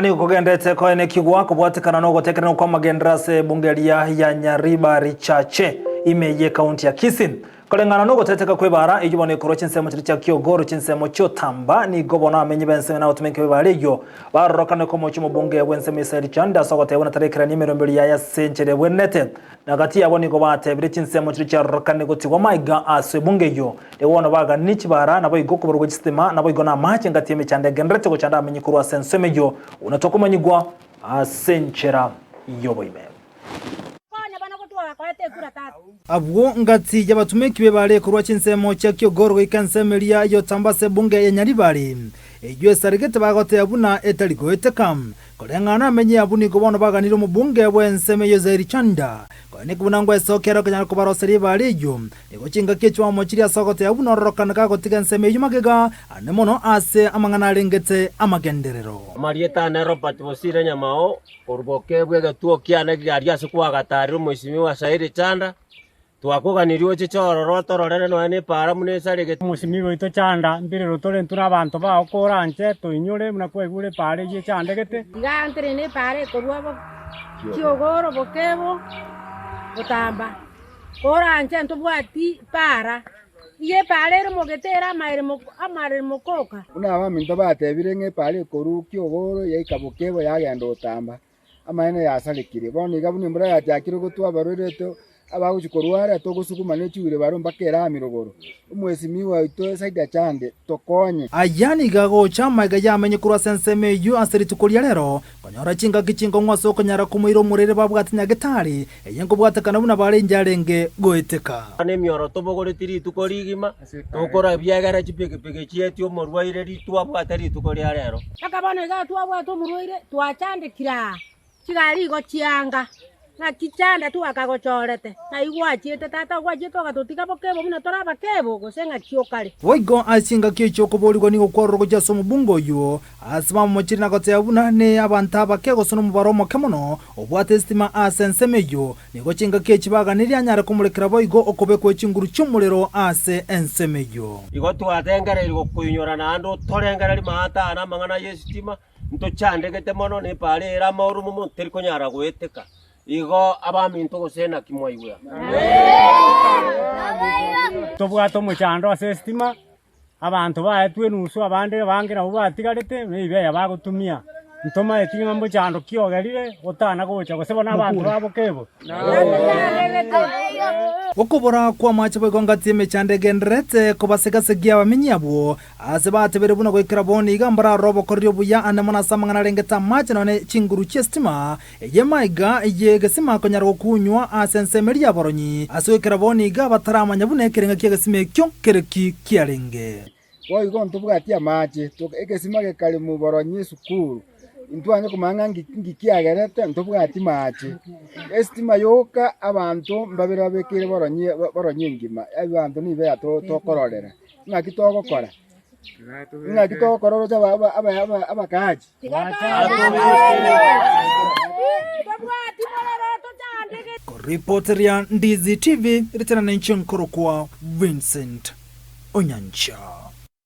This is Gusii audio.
Nigo kogenderete koenekigwa kobwatekana nogotekerana kw'amagenderero ase ebunge eria ya Nyaribari Chache ime y'ekaunti ya Kisii. Koreng'ana nogoteteka kw'ebaara eyio bono ekorwa chinsemo chiria chia Kiogoro chinsemo chi'Otamba nigo bono abamenyi b'ensemo nagotumeka ebaara eyio barorokane komochia omobunge bw'ensemo Israel Chande ase ogoteba buna tarekerania emeromberi yaye ase enchera ebwenerete na gati yabo nigo batebire chinsemo chiria chiarorokane gotigwa maiga ase ebunge eyio Nigo bono baganire chibara, naboigo okoborwa gwe chistima, naboigo namache engati y'emechando egendererete gochanda abamenyi korwa ase ensemo eyio, buna tokomanyigwa ase enchera y'oboime. Abwo ngati y'abatumeki b'ebare korwa chinsemo chia Kiogoro goika ensemo eria y'Otamba ase ebunge ya Nyaribari, eyio esaregete bagoteba buna etari goeteka. Koreng'ana namenye abwo nigo bono baganire omobunge bw'ensemo eyio Zairi Chanda, koeneki buna ngwesokia ere okonyara kobaroseria ebare eyio. Nigo chingaki echio bamochirie ase ogoteba buna ororokana gagotiga ensemo eyio magega, ande mono ase amang'ana arengete amagenderero. Amarieta ane Robert Bosire Nyamao, korwa Bokebwa egetuo kiane kiaria ase kwagatarire omoisimigwa Sairi Chanda, twakoganirie ochiche ororo otororere nonya na epaara buna esaregete. Omosimigwa oito Chanda, mbirero tore intwe na abanto bao koranche toinyore buna kwaigure epaara eyio echandegete. Iga ntenene epaara ekorwa Kiogoro Bokebo Botamba. Koranche ntobwati paara, iga epaara ere mogete ere amaere mokoka. Buna abaminto batebire ng'a epaara ekorwa ki'ogoro yaika bokebo yagenda otamba, amaene yasarekire. Bono iga buna embura yachakire gotwa abarwaire abagochia korwara togosuguma ne chiwiribaro mpaka erami rogoro. Omwesimigwa oito Saida Chande, tokonye. Aya nigo agocha amaiga y'amenye korwa ase ensemo eyio ase rituko ria rero, konyora chingaki chinkong'u ase okonyara komoira omorere babwate nyagetari, eye nkobwatekana buna barenge arenge goeteka. Nemioro tobogoretie rituko rigima, tokora ebiagera chipigipigi chiaetie omorwaire ritwabwate rituko ria rero. Mpaka bono iga twabwate omorwaire, twachandekire aa, Chigari igo chianga, naki chanda twakagochorete, ng'ai gwachiete tata, gwachiete ogatotiga bokebo buna tore abakebo, gose ng'aki okare? Boigo ase chingaki echio okoboorigwa nigo kwarure gochia ase omobunga oyio, ase bamomochirie na goteba buna ne abanto abake gose nomobaro omoke mono obwate esitima ase ensemo eyio. Nigo chingaki echi baganirie anyare komorekera boigo okobekwa chinguru chi'omorero ase ensemo eyio. Igo twatengereiri gokoinyora naende otorengererie maate aya na amang'ana y'esitima, Ntochandegete mono nepaara ere amaoro momo teri konyara goeteka. Igo abaminto gose naki mwaigwera? Tobwate omochando ase esitima, abanto baetwe enusu abande abange nabwo batigarete na ebibeya bagotumia. Ntomaeti ng'a mochando ki ogerire otana gocha gose bono abanto baboka ebo. Okobora kw'amache boigo ngati emechando egendererete kobasega-segia abamenyi abwo, Aase batebire buna goikera bono iga mbararore obokoreri obuya ande mono ase amang'ana arengete amache nonya ne chinguru chi'esitima, eye maiga y'egesima konyara gokunywa ase ensemo eria y'aboronyi. Ase goikera bono iga bataramanya buna ekerenga ki'egesima ekio kere ki kiarenge. Boigo ntobwati amache, egesima gekare moboronyi esukuru, intwanye komanya ng'a nki kiagerete ntobwati mache. Esitima yoka abanto mbabere babekeire boronyi boronyi engima, abanto nigo tokororera. Ng'aki togokora? Ng'aki togokora oroche abakaachi? Koripoteria Ndizi TV, ritana ninche nkorokwa Vincent Onyancha.